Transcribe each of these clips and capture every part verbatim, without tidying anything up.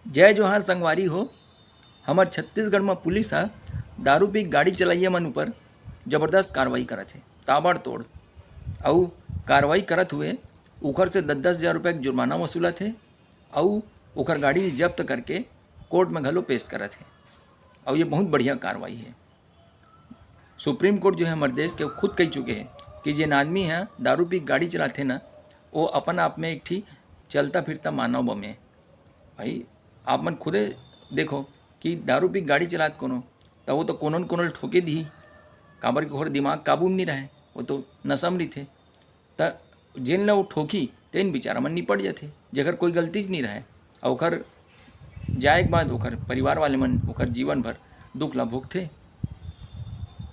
जय जोहार संगवारी हो। हमर छत्तीसगढ़ म पुलिस ह दारू पी गाड़ी चलइया मन ऊपर जबरदस्त कार्रवाई करत हे, ताबड़तोड़। अउ कार्रवाई करत हुए उखर से दस दस हज़ार रुपया के जुर्माना वसूलत हे अउ ओखर गाड़ी जब्त करके कोर्ट में घलो पेश करत हे। अउ ये बहुत बढ़िया कार्रवाई हे। सुप्रीम कोर्ट जो है हमर देश के, खुद कह चुके हैं कि जेन आदमी ह दारू पी गाड़ी चलाथे ना, वो अपन आप में एक ठी चलता फिरता मानव बम हे। भाई, आप मन खुदे देखो कि दारू पी गाड़ी चलात कोनो, त वो तो कोनो न कोनो ल ठोके दिही, काबर कि ओखर दिमाग काबू में नहीं रहे, वो तो नशा में रहिथे। त जेन ल वो ठोकी, तेन बेचारा मन निपट जाथे, जेकर कोई गलती च नहीं रहे, अउ ओकर जाए के बाद ओकर परिवार वाले मन ओकर जीवन भर दुख ला भोगथे।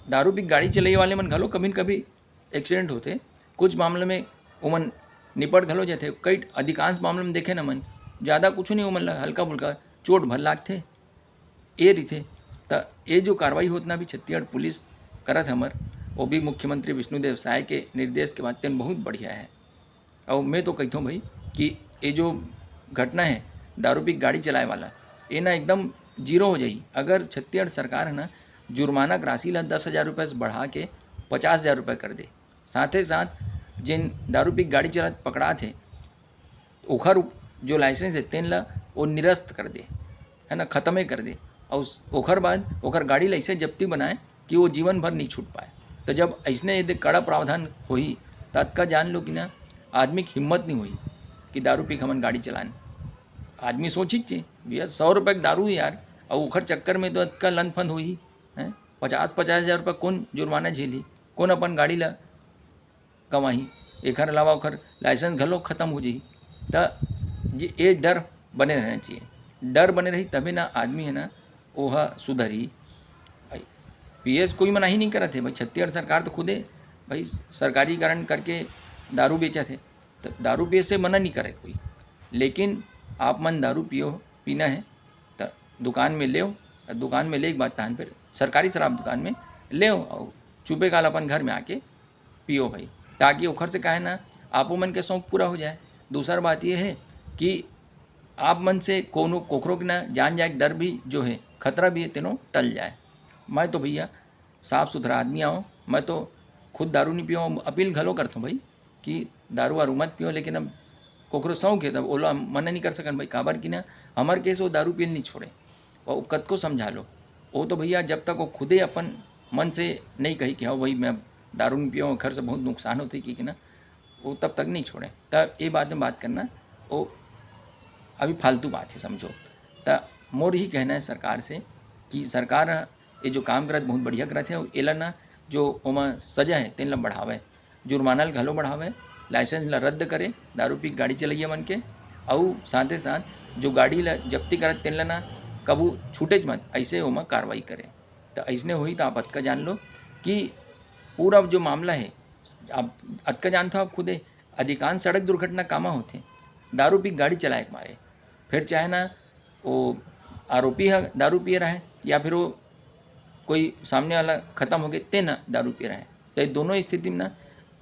दारू पी गाड़ी चलइया वाले मन घलो कभी न कभी एक्सीडेंट होथे। कुछ मामले में ओमन निपट घलो जाथे। कई अधिकांश मामले में देखे न मन, ज़्यादा कुछ नहीं, ओमन ला हल्का फुल्का चोट भर लागथे, ये रहिथे। त ये जो कार्रवाई होत ना अभी छत्तीसगढ़ पुलिस करत हमर, वो भी मुख्यमंत्री विष्णुदेव साय के निर्देश के बाद, तेन बहुत बढ़िया है। अउ मैं तो कहिथों भाई कि ये जो घटना है दारू पी गाड़ी चलाए वाला, ये ना एकदम जीरो हो जाही अगर छत्तीसगढ़ सरकार है ना जुर्माना के राशि ला दस हज़ार रुपये से बढ़ा के पचास हज़ार रुपये कर दे। साथे साथ जेन दारू पी गाड़ी चलात पकड़ात हे, ओखर उप-, जो लाइसेंस हे, तेन ला वो निरस्त कर दे, है ना, खतमे कर दे। अउ उस-, ओखर बाद ओखर गाड़ी ला ऐसे जब्ती बनाए कि वो जीवन भर नहीं छूट पाए। तो जब ऐसने यदि कड़ा प्रावधान होही, तो अतका जान लो कि ना, आदमी के हिम्मत नहीं होही कि दारू पी के हमन गाड़ी चलान। आदमी सोचिच, भैया, सौ रुपये के दारू यार, अउ ओखर चक्कर में तो अतका लंदफंद होही, हैं? पचास पचास हज़ार रुपये कौन जुर्माना झेलही, कौन अपन गाड़ी ला गंवाही, एखर अलावा ओखर लाइसेंस घलो खत्म हो जाही। त जे ए डर बने रहना चाहिए, डर बने रही तबे ना आदमी है ना ओह सुधरही। भाई, पीएस कोई मनाही नहीं करत है भाई, छत्तीसगढ़ सरकार तो खुदे भाई सरकारीकरण करके दारू बेचत है, तो दारू पिए से मना नहीं करे कोई, लेकिन आप मन दारू पियो, पीना है तो दुकान में लेव, और दुकान में ले के बाद तहन फिर सरकारी शराब दुकान में लेव और चुपे काल अपन घर में आके पियो भाई, ताकि ओखर से काहे ना आपो मन के शौक पूरा हो जाए। दूसर बात ये है कि आप मन से कोनो कोखरो के ना जान जाए के डर भी जो है, खतरा भी है, तेनो टल जाए। मैं तो भैया साफ सुथरा आदमी आऊँ, मैं तो खुद दारू नहीं पीऊँ, अपील घलो करता हूँ भाई कि दारू वारू मत पियो, लेकिन अब कोखरो शौक है तब ओला मना नहीं कर सकन भाई, काबर कि ना हमार केस वो दारू पीन नहीं छोड़े, वो कतको समझा लो, वो तो भैया जब तक वो खुदे अपन मन से नहीं कही कि हाँ भाई मैं दारू नहीं पियो, घर से बहुत नुकसान होते कि ना, वो तब तक नहीं छोड़े। तब ये बात में बात करना वो अभी फालतू बात है समझो। त मोर ही कहना है सरकार से कि सरकार ये जो काम करत बहुत बढ़िया करत है, एला ना जो ओमा सजा है तेन ला बढ़ावे, जुर्माना ल घलो बढ़ावे, लाइसेंस ला रद्द करे दारू पी गाड़ी चलैया मन के, अउ साथे साथ जो गाड़ी ला जब्ती करत तेन ला ना कभू छूटेच मत, ऐसे ओमा कार्रवाई करे। तो ऐसने होही तो आप अतका जान लो कि पूरा जो मामला है, आप अतका जानथो आप खुदे, अधिकांश सड़क दुर्घटना कामा होथे, दारू पी गाड़ी चलाए के मारे। फिर चाहे ना वो आरोपी ह दारू पिए रहे या फिर वो कोई सामने वाला खत्म हो गए ते ना दारू पिए रहे, तो ये दोनों स्थिति में ना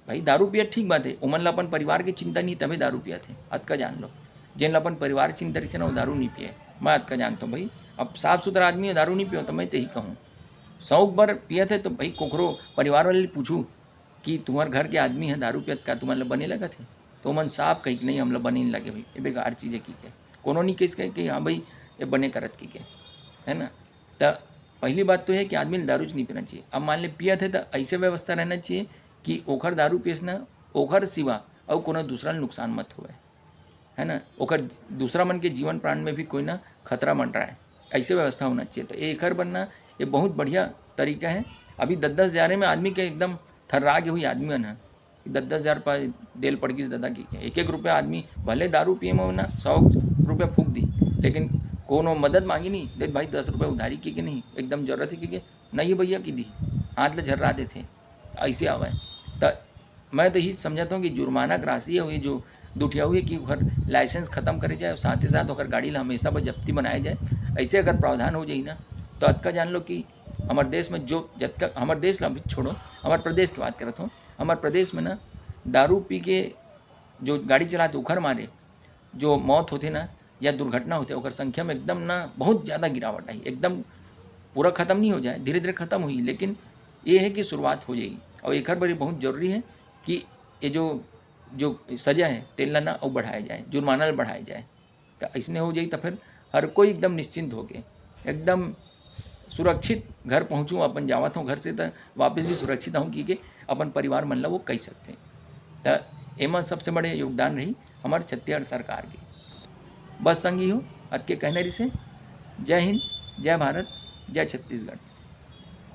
भाई दारू पिए ठीक बात है, ओमन ला अपन परिवार की चिंता नहीं तभी दारू पिया थे। अतका जान लो, जेन ला अपन परिवार चिंता रही थे ना वो दारू नहीं पिए। मैं अतका जानता हूँ भाई, अब साफ सुथरा आदमी है दारू नहीं पियो तो मैं तो यही कहूँ, शौक बर पिया थे तो भाई कोखरो परिवार वाले पूछू कि तुम्हार घर के आदमी है दारू पियत का तुम्हारे बने लगा थे, तो मन साफ कही कि नहीं हमला बने नहीं लगे भाई, ये बेकार चीज़ है की के। कोनो नहीं किस कहे कि हाँ भाई ये बने करत की के, है ना। तो पहली बात तो है कि आदमी दारू च नहीं पीना चाहिए। अब मान ले पियत है तो ऐसे व्यवस्था रहना चाहिए कि ओखर दारू पियस ना, ओखर सिवा अउ कोनो दूसरा नुकसान मत होए, है ना। ओकर दूसरा मन के जीवन प्राण में भी कोई ना खतरा मंडराए, ऐसे व्यवस्था होना चाहिए। तो एकर बनना ये बहुत बढ़िया तरीका है। अभी दस दस हज़ार में आदमी के एकदम थर्रा के हुई आदमी मन है, दस दस हज़ार रुपये देल पड़ गई दादा की। एक एक रुपया आदमी भले दारू पिए में ना सौ रुपया फूक दी, लेकिन कोनो मदद मांगी नहीं, देख भाई दस रुपये उधारी की के नहीं, एकदम जरूरत है की के, नहीं भैया की दी, हाथ ले झर्रा देते, ऐसे आवे। तो मैं तो यही समझता हूँ कि जुर्माना के राशि है, ये जो दुठिया हुई कि ओकर लाइसेंस खत्म करे जाए, साथ ही साथ ओकर गाड़ी ला हमेशा बर जब्ती बनाए जाए। ऐसे अगर प्रावधान हो जाए ना, तो अतका जान लो कि हमारे देश में जो जतका हमारे देश ला भी छोड़ो, हमारे प्रदेश की बात करत हूँ, हमारे प्रदेश में ना दारू पी के जो गाड़ी चलाते उखर मारे जो मौत होते ना, या दुर्घटना होथे, ओकर संख्या में एकदम ना बहुत ज़्यादा गिरावट आही, एकदम पूरा खत्म नहीं हो जाए, धीरे-धीरे खत्म होही, लेकिन ये है कि शुरुआत हो जाही। और एकर बर ये बहुत जरूरी है कि ये जो, जो सजा है, तेन ला ना अउ बढ़ाया जाए, जुर्माना ला बढ़ाया जाए। त अइसने हो जाही, त फिर हर कोई एकदम निश्चिंत होके, एकदम सुरक्षित घर पहुँचूँ, अपन जावत हूँ घर से, त वापस भी सुरक्षित आहूँ, कि के अपन परिवार मन ला वो कह सकते हैं। त एमा सबसे बड़े योगदान रही हमारे छत्तीसगढ़ सरकार के। बस संगी हो, अतके कहना रिसे। जय हिंद, जय भारत, जय छत्तीसगढ़।